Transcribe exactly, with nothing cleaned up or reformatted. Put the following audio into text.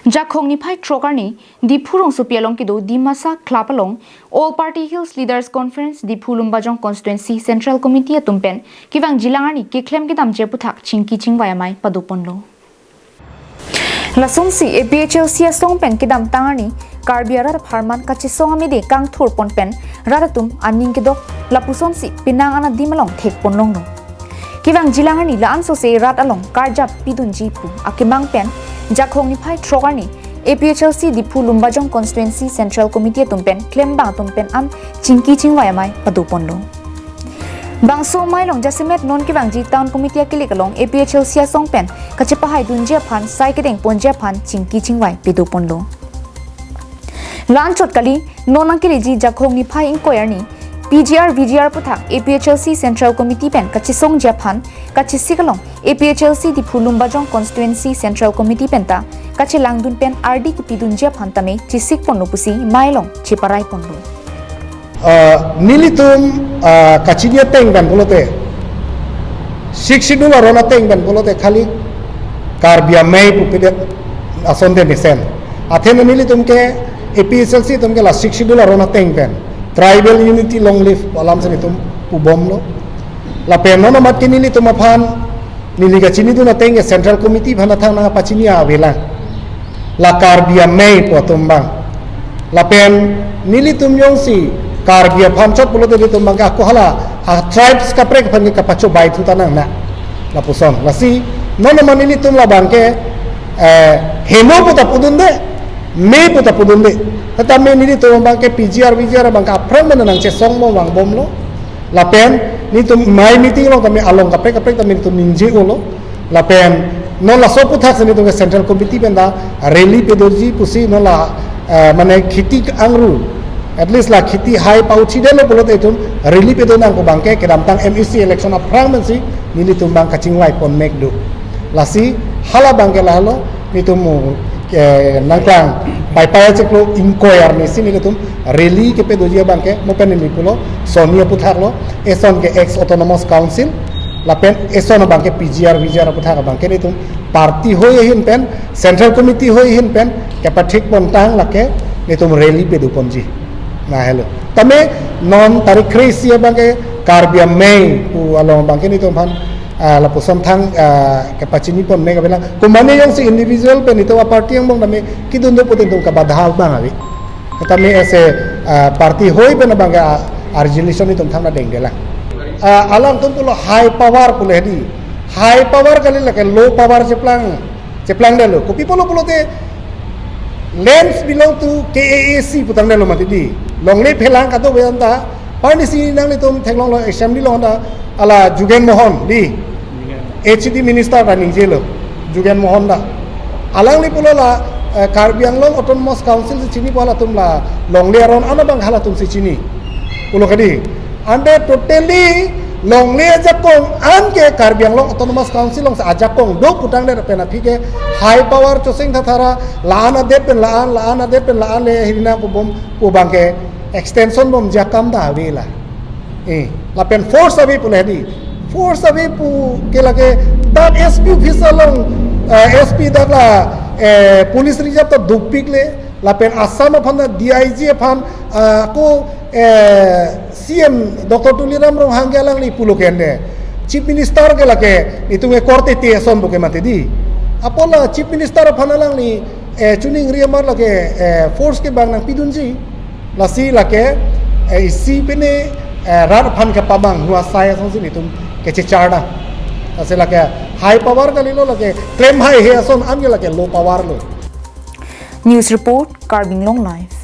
Jakhong niphai throk arni Diphu rongsopi along kedo Dimasa Club along All Party Hills Leaders Conference Diphu Lumbajong Constituency Central Committee atum pen kevangjilang arni keklem kedamji aputhak chingki chingvai amei padoponlo. Lasonsi A P H L C asong pen kedamtang arni Karbi arat apharman kachesong amede kangthurpon pen rat atum aning kedok lapusonsi penang anadim along thekponlonglo. Kevangjilang arni la-an sose rat along karjap pidunji pu akemang pen Jakhong niphai throk arni A P H L C Diphu Lumbajong Constituency Central Committee atum pen klembang atum pen an chingki chingvai amei padoponlo. Bangso amei along jasemet non kevangji Town Committee akilik along A P H L C asong pen kachepahaidunji aphan sai kedengponji aphan chingki chingvai padoponlo. La-anchot kali, non nangkeleji Jakhong niphai ingkoi arni P G R V G R aputhak A P H L C Central Committee pen kachesongji aphan kachesik along A P H L C Diphu Lumbajong Constituency Central Committee pen ta kachelangdun pen ardi kepidunji aphan tame chesikponlo pusi amei along cheparaiponlo. Ah, nelitum, ah, kachini ateng pen pulote Sixth Schedule aron ateng pen pulote khali Karbi amei pupedet asonte mesen. Athe nelitum ke A P H L C atum ke la Sixth Schedule aron ateng pen tribal unity long live pu alam si nelitum pubomlo. Lapen non amat ke nelitum aphan neli kachinidun ateng ke Central Committee aphan athang nangpachini avelang. La Karbi amei pu atum abang. Lapen nelitum jongsi Karbi aphan chot pulote nelitum abang ke ako hala a tribes kaprek aphan ke kapachobai thu ta nangne. Lapuson. Lasi non amat nelitum labang ke, eh, heno pu ta pudunde, mei pu ta pudunde. Tame nelitum abang ke P G R V G R abang ke aphrang mena nangchesongmo vangbomlo. Lapen nelitum amei meeting along tame along kaprek kaprek tame nelitum ningje-olo. Lapen non laso aputhak si nelitum ke Central Committee pen ta rally padoji pusi non la, eh, mane kheti angru, at least la kheti hai pauchidetlo pulote itum rally padonang pu abang ke kedamtang M A C election aphrang pensi nelitum abang kachingvaipon mek do. Lasi hala abang ke lahelo nelitum, eh, nangklang Paipai achiklo ingkoi arni si nelitum rally kepadoji abang ke mo pen neli pulo soni aputhak lo, eson ke ex Autonomous Council, lapen eson abang ke P G R V G R aputhak abang ke nelitum party hoi ahin pen, Central Committee hoi ahin pen kepathikpontang lake nelitum rally padoponji. Lahelo. Tame non tarik kre-isi abang ke Karbi amei pu along abang ke nelitum aphan, ah, lapuson thang, ah, kepachinipon mek avelang. Komane jongsi individual pen nelitum aparty angbong tame kedun do pute nelitum kabadha abang ave. Tame ese, ah, party hoi pen abang ke, ah, resolution nelitum thang nangdengdelang. Ah, alangtum pulo high power pulo hedi. High power kali lake low power cheplang, cheplangdetlo. Kopi pulo pulote lands belong to K A A C putangdetlo mati di. Longle phelang kadokave anta. Parnisi nanglitum theklonglo assembly along ta hala Jugen Mohan di. H D minister ta ningjelo. Jugen Mohan ta. Alangli pulo la, eh, Karbi Anglong Autonomous Council si chini pu halatum la longle aron an abang halatum si chini. Pulo kedi. Ante totally longle ajakong an ke Karbi Anglong Autonomous Council alongsi ajakong do putangdet pen aphi ke high power choseng thathara la-an adet pen la-an, la-an adet pen la-an le hirina pubom pu abang ke extension bomji akam ta avela. Eh, lapen force ave pulo hedi. Force ave pu ke lake dak S P office along, eh, S P dak la, eh, police reserve ta dopikle, lapen Assam aphan ta D I G aphan, ah, ko, eh, C M Doctor Tuliram Ronghang ke alangli pulo ke ande. Chief Minister ke lake itum ke korte te ason bo ke mati di. Apot la Chief Minister aphan alangli, eh, choningri amat lake, eh, force ke bang nangpidunji. Lasi lake, eh, isi pine, eh, rat aphan kepamang hu asai asonsi nelitum kechecharna. Lasi lake high power kalilo, lake klem haihe ason an ke lake low power lo. News report, Karbi Anglong Live.